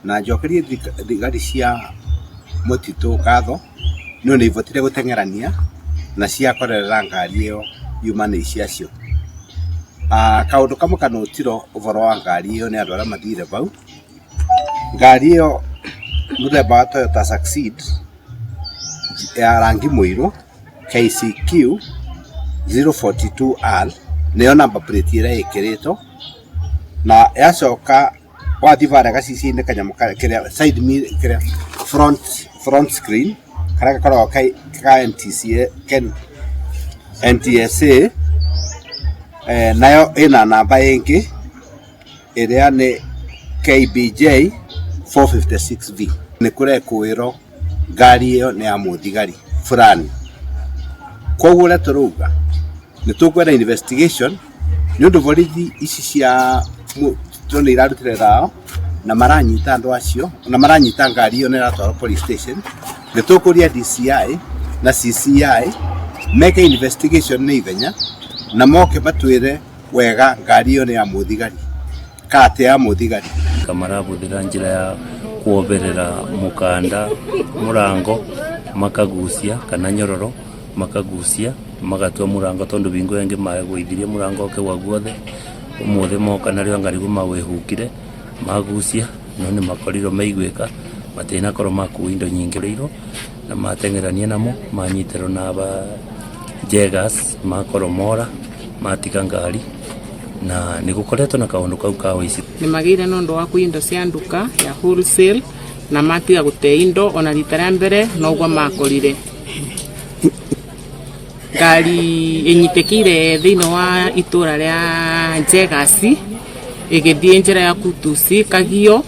Na njokerie thigari cia mũtitũ ngatho nĩ ũndũ nĩ ivotire gũteng'erania na ciakorerera ngari ĩyo yuma nĩ ciacio. Kaũndũ kamwe kanũtirwo ũboro wa ngari ĩyo nĩ andũ arĩa mathire bau, ngari ĩyo mũthemba wa Toyota Succeed ya rangi mũirũ KCQ 042R nĩyo number plate ĩrĩa ĩkĩrĩtwo na yacoka wathiĩ barĩa gacicio-inĩ kanyamũ kĩrĩa side mirror kĩrĩa front front screen karĩa gakoragwo ka NTCA NTSA nayo ĩna namba ĩngĩ ĩrĩa nĩ KBJ 456V. Nĩ kũrekũĩrwo ngari ĩyo nĩ ya mũthigari fulani. Koguo ũrĩa tũrauga nĩ tũkwenda investigation nĩ ũndũ borithi ici cia mũtitũ nĩ irarutire thao na maranyita andũ acio na maranyita ngari ĩyo na ĩratwarwo police station. Nĩ tũkũria DCI na CCI meke investigation na ihenya na moke matwĩre wega ngari ĩyo nĩ ya mũthigari kana ti ya mũthigari. Marabũthĩra njĩra ya kuoberera mũkanda mũrango makagucia kana nyororo makagucia magatua mũrango tondu bingo ĩngĩ magũithirie mũrango ũkĩgwa guothe ũmũthĩ moka narĩo anga nĩguo mawĩhukire magucia no nĩ makorirwo maiguĩka matinakorwo makua indo nyingĩ rĩirwo na mateng'erania namo manyitĩrwo na aba jegas makorwo mora matiga ngari na nĩ gũkoretwo na kaũndũ kau ka ũici. Nĩ magĩire na ũndũ wa kũiya indo cia nduka ya wholesale na matiga gũte indo ona rita rĩa mbere noguo makorire ngari ĩnyitĩkĩire thĩinĩ wa itũra rĩa Njegasi ĩgĩthiĩ njĩra ya Kutusi Kagio.